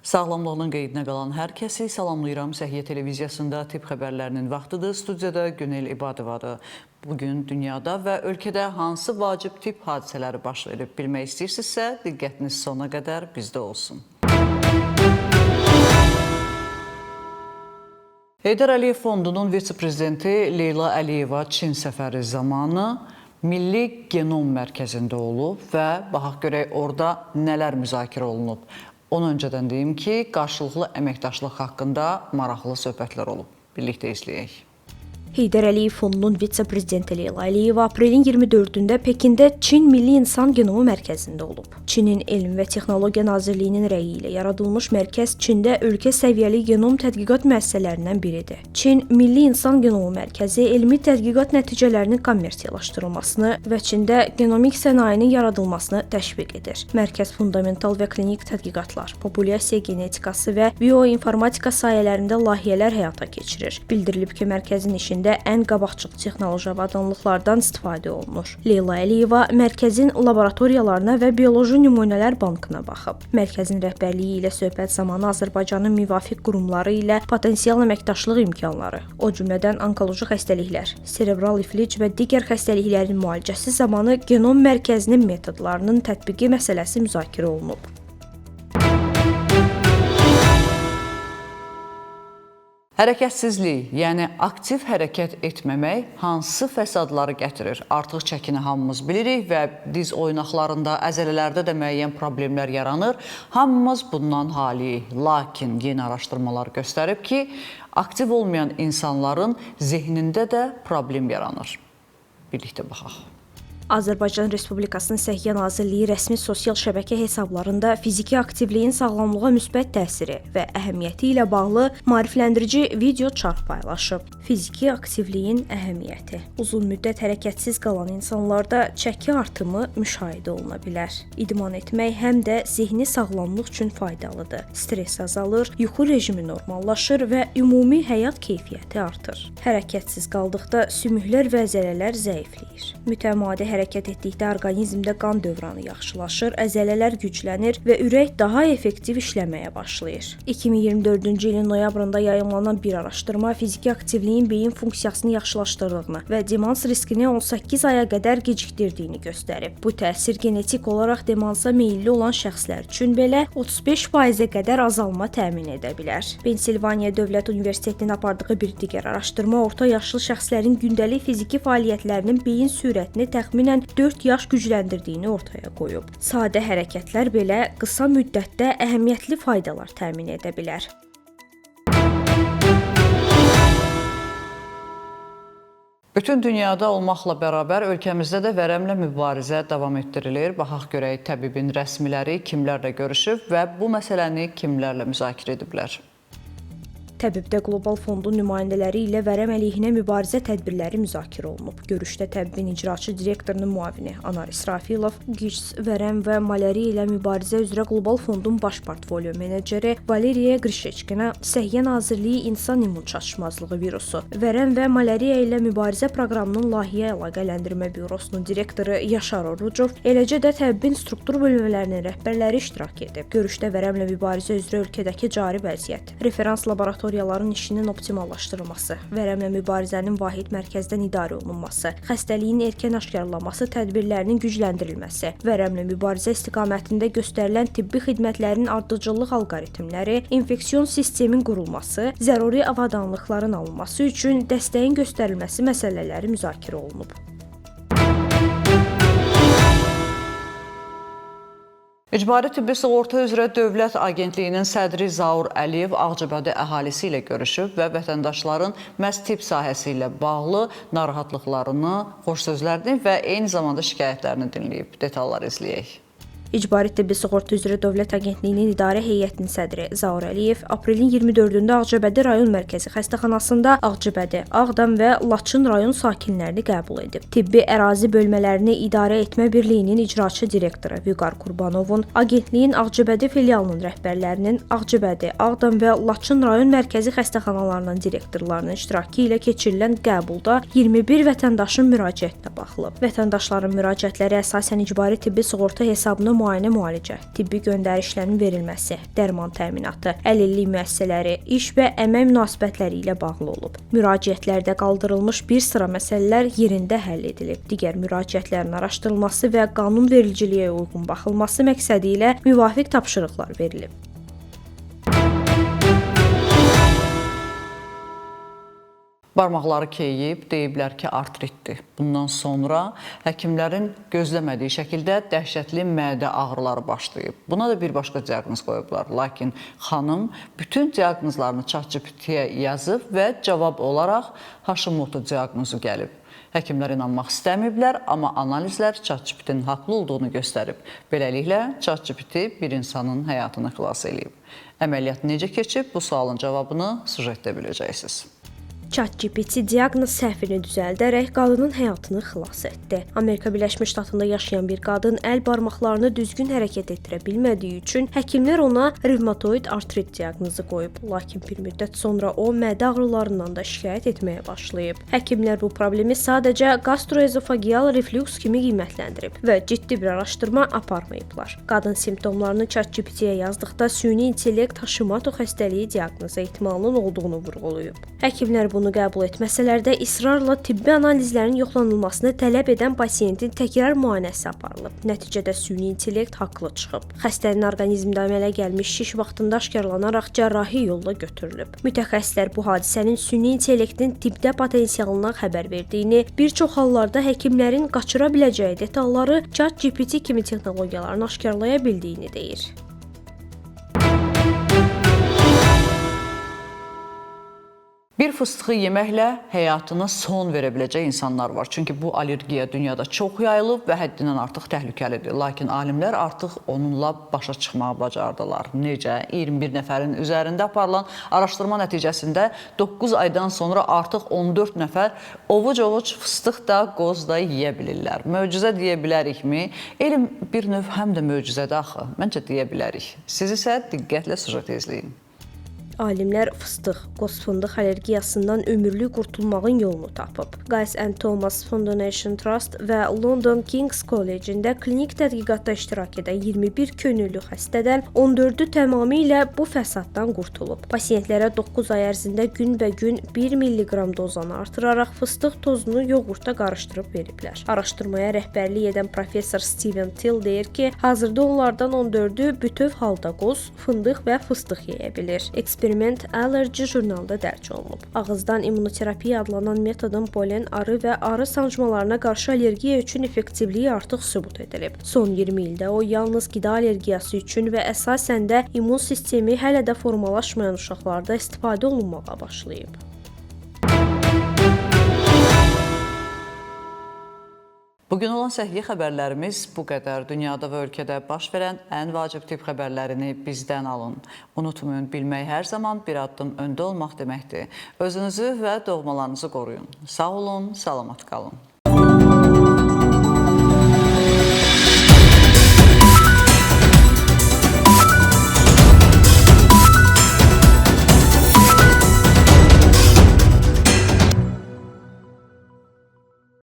Sağlamlığının qeydinə qalan hər kəsi salamlayıram. Səhiyyə televiziyasında tibb xəbərlərinin vaxtıdır. Studiyada Günel İbadovadır. Bugün dünyada və ölkədə hansı vacib tibb hadisələri baş verib bilmək istəyirsinizsə, diqqətiniz sona qədər bizdə olsun. Heydər Əliyev Fondunun vitse-prezidenti Leyla Əliyeva Çin səfəri zamanı Milli Genom Mərkəzində olub və baxaq görək orada nələr müzakirə olunub. Onu öncədən deyim ki, qarşılıqlı əməkdaşlıq haqqında maraqlı söhbətlər olub. Birlikdə izləyək. Heydər Əliyev Fondunun vitse-prezidenti Leyla Əliyeva aprelin 24-də Pekində Çin Milli İnsan Genomu Mərkəzində olub. Çinin Elm və Texnologiya Nazirliyinin rəyi ilə yaradılmış mərkəz Çində ölkə səviyyəli genom tədqiqat müəssisələrindən biridir. Çin Milli İnsan Genomu Mərkəzi elmi tədqiqat nəticələrinin kommersiyalaşdırılmasını və Çində genomik sənayenin yaradılmasını təşviq edir. Mərkəz fundamental və klinik tədqiqatlar, populyasiya genetikası və bioinformatika sahələrində layihələr həyata keçirir. Bildirilib ki, mərkəzin işində ən qabaqcıl texnoloji avadanlıqlardan istifadə olunur. Leyla Əliyeva mərkəzin laboratoriyalarına və bioloji nümunələr bankına baxıb. Mərkəzin rəhbərliyi ilə söhbət zamanı Azərbaycanın müvafiq qurumları ilə potensial əməkdaşlıq imkanları, o cümlədən onkoloji xəstəliklər, serebral iflic və digər xəstəliklərin müalicəsi zamanı genom mərkəzinin metodlarının tətbiqi məsələsi müzakirə olunub. Hərəkətsizlik, yəni aktiv hərəkət etməmək hansı fəsadları gətirir? Artıq çəkini hamımız bilirik və diz oynaqlarında, əzələlərdə də müəyyən problemlər yaranır. Hamımız bundan haliyik. Lakin yeni araşdırmalar göstərib ki, aktiv olmayan insanların zehnində də problem yaranır. Birlikdə baxaq. Azərbaycan Respublikasının Səhiyyə Nazirliyi rəsmi sosial şəbəkə hesablarında fiziki aktivliyin sağlamlığa müsbət təsiri və əhəmiyyəti ilə bağlı maarifləndirici video çarx paylaşıb. Fiziki aktivliyin əhəmiyyəti. Uzun müddət hərəkətsiz qalan insanlarda çəki artımı müşahidə oluna bilər. İdman etmək həm də zehni sağlamlıq üçün faydalıdır. Stres azalır, yuxu rejimi normallaşır və ümumi həyat keyfiyyəti artır. Hərəkətsiz qaldıqda sümüklər və əzələlər zəifləyir. Mütəmadi hərəkət etdikdə orqanizmdə qan dövranı yaxşılaşır, əzələlər güclənir və ürək daha effektiv işləməyə başlayır. 2024-cü ilin noyabrında yayımlanan bir araşdırma fiziki aktivliyin beyin funksiyasını yaxşılaşdırdığını və demans riskini 18 aya qədər gecikdirdiyini göstərib. Bu təsir genetik olaraq demansa meyilli olan şəxslər üçün belə 35%-ə qədər azalma təmin edə bilər. Pensilvaniya Dövlət Universitetinin apardığı bir digər araşdırma orta yaşlı şəxslərin gündəlik fiziki fəaliyyətlərinin beyin sürətini təxminən 4 yaş gücləndirdiyini ortaya qoyub. Sadə hərəkətlər belə qısa müddətdə əhəmiyyətli faydalar təmin edə bilər. Bütün dünyada olmaqla bərabər ölkəmizdə də vərəmlə mübarizə davam etdirilir. Baxaq görək təbibin rəsmiləri kimlərlə görüşüb və bu məsələni kimlərlə müzakirə ediblər. Təbibdə Qlobal Fondun nümayəndələri ilə vərəm əleyhinə mübarizə tədbirləri müzakirə olunub. Görüşdə təbibin icraçı direktorunun müavini Anar İsrafilov, QİÇS, vərəm və malariya ilə mübarizə üzrə Qlobal Fondun baş portfolio meneceri Valeriya Qrişeçkina, Səhiyyə Nazirliyi İnsan İmmun Çatışmazlığı virusu, vərəm və malariya ilə mübarizə proqramının layihə əlaqələndirmə bürosunun direktoru Yaşar Orucov, eləcə də təbibin struktur bölmələrinin rəhbərləri iştirak edib. Görüşdə vərəmlə mübarizə üzrə ölkədəki cari vəziyyət, referans laboratoriyaların işinin optimallaşdırılması, vərəmlə mübarizənin vahid mərkəzdən idarə olunması, xəstəliyin erkən aşkarlanması tədbirlərinin gücləndirilməsi, vərəmlə mübarizə istiqamətində göstərilən tibbi xidmətlərin ardıcıllıq alqoritmləri, infeksion sistemin qurulması, zəruri avadanlıqların alınması üçün dəstəyin göstərilməsi məsələləri müzakirə olunub. İcbari Tibbi Sığorta üzrə Dövlət Agentliyinin sədri Zaur Əliyev Ağcabədi əhalisi ilə görüşüb və vətəndaşların məhz tibb sahəsi ilə bağlı narahatlıqlarını, xoş sözlərini və eyni zamanda şikayətlərini dinləyib. Detalları izləyək. İcbari Tibbi Sığorta üzrə Dövlət Agentliyinin idarə heyətinin sədri Zaur Əliyev aprelin 24-də Ağcabədi rayon mərkəzi xəstəxanasında Ağcabədi, Ağdam və Laçın rayon sakinlərini qəbul edib. Tibbi ərazi bölmələrini idarə etmə birliyinin icraçı direktoru Vüqar Qurbanovun, agentliyin Ağcabədi filialının rəhbərlərinin, Ağcabədi, Ağdam və Laçın rayon mərkəzi xəstəxanalarının direktorlarının iştirakı ilə keçirilən qəbulda 21 vətəndaşın müraciətinə baxılıb. Vətəndaşların müraciətləri əsasən icbari tibbi sığorta hesabına müayinə-müalicə, tibbi göndərişlərin verilməsi, dərman təminatı, əlillik müəssisələri, iş və əmək münasibətləri ilə bağlı olub. Müraciətlərdə qaldırılmış bir sıra məsələlər yerində həll edilib. Digər müraciətlərin araşdırılması və qanunvericiliyə uyğun baxılması məqsədi ilə müvafiq tapşırıqlar verilib. Barmaqları keyiyib, deyiblər ki, artritdir. Bundan sonra həkimlərin gözləmədiyi şəkildə dəhşətli mədə ağrıları başlayıb. Buna da bir başqa diaqnoz qoyublar. Lakin xanım bütün diaqnozlarını ChatGPT-yə yazıb və cavab olaraq Hashimoto diaqnozu gəlib. Həkimlər inanmaq istəməyiblər, amma analizlər ChatGPT-nin haqlı olduğunu göstərib. Beləliklə, ChatGPT bir insanın həyatını xilas eləyib. Əməliyyat necə keçib? Bu sualın cavabını süjetdə biləcəksiniz. ChatGPT diaqnoz səhvini düzəldərək qadının həyatını xilas etdi. Amerika Birləşmiş Ştatında yaşayan bir qadın əl barmaqlarını düzgün hərəkət etdirə bilmədiyi üçün həkimlər ona revmatoid artrit diaqnozu qoyub. Lakin bir müddət sonra o mədə ağrılarından da şikayət etməyə başlayıb. Həkimlər bu problemi sadəcə gastroezofagial reflüks kimi qiymətləndirib və ciddi bir araşdırma aparmayıblar. Qadın simptomlarını ChatGPT-yə yazdıqda süni intellekt Hashimoto xəstəliyi diaqnozu ehtimalının olduğunu vurğulayıb. Həkimlər bunu qəbul etməsələr də israrla tibbi analizlərin yoxlanılmasını tələb edən pasiyentin təkrar müayinəsi aparılıb. Nəticədə süni intellekt haqlı çıxıb. Xəstənin orqanizmdə əmələ gəlmiş şiş vaxtında aşkarlanaraq cərrahi yolla götürülüb. Mütəxəssislər bu hadisənin süni intellektin tibbdə potensialından xəbər verdiyini, bir çox hallarda həkimlərin qaçıra biləcəyi detalları ChatGPT kimi texnologiyaların aşkarlaya bildiyini deyir. Bir fıstığı yeməklə həyatına son verə biləcək insanlar var. Çünki bu allergiya dünyada çox yayılıb və həddindən artıq təhlükəlidir. Lakin alimlər artıq onunla başa çıxmağı bacardılar. Necə? 21 nəfərin üzərində aparılan araşdırma nəticəsində 9 aydan sonra artıq 14 nəfər ovuc-ovuc fıstıq da, qoz da yeyə bilirlər. Möcüzə deyə bilərikmi? Elm bir növ həm də möcüzədir axı. Məncə deyə bilərik. Siz isə diqqətlə süjeti izləyin. Alimlər fıstıq, qoz fındıq allergiyasından ömürlük qurtulmağın yolunu tapıb. Guys and Thomas Foundation Trust və London King's College-də klinik tədqiqatda iştirak edən 21 könüllü xəstədən 14-ü tamamilə bu fəsaddan qurtulub. Pasiyentlərə 9 ay ərzində günbəgün 1 milliqram dozanı artıraraq fıstıq tozunu yoğurda qarışdırıb veriblər. Araşdırmaya rəhbərlik edən professor Steven Till deyir ki, hazırda onlardan 14-ü bütöv halda qoz, fındıq və fıstıq yeyə bilir. Eksperiment Allergy jurnalında dərc olunub. Ağızdan immunoterapiya adlanan metodun polen, arı və arı sancmalarına qarşı allergiya üçün effektivliyi artıq sübut edilib. Son 20 ildə o yalnız qida allergiyası üçün və əsasən də immun sistemi hələ də formalaşmayan uşaqlarda istifadə olunmağa başlayıb. Bugün olan səhiyyə xəbərlərimiz bu qədər. Dünyada və ölkədə baş verən ən vacib tibb xəbərlərini bizdən alın. Unutmayın, bilmək hər zaman bir addım öndə olmaq deməkdir. Özünüzü və doğmalarınızı qoruyun. Sağ olun, salamat qalın.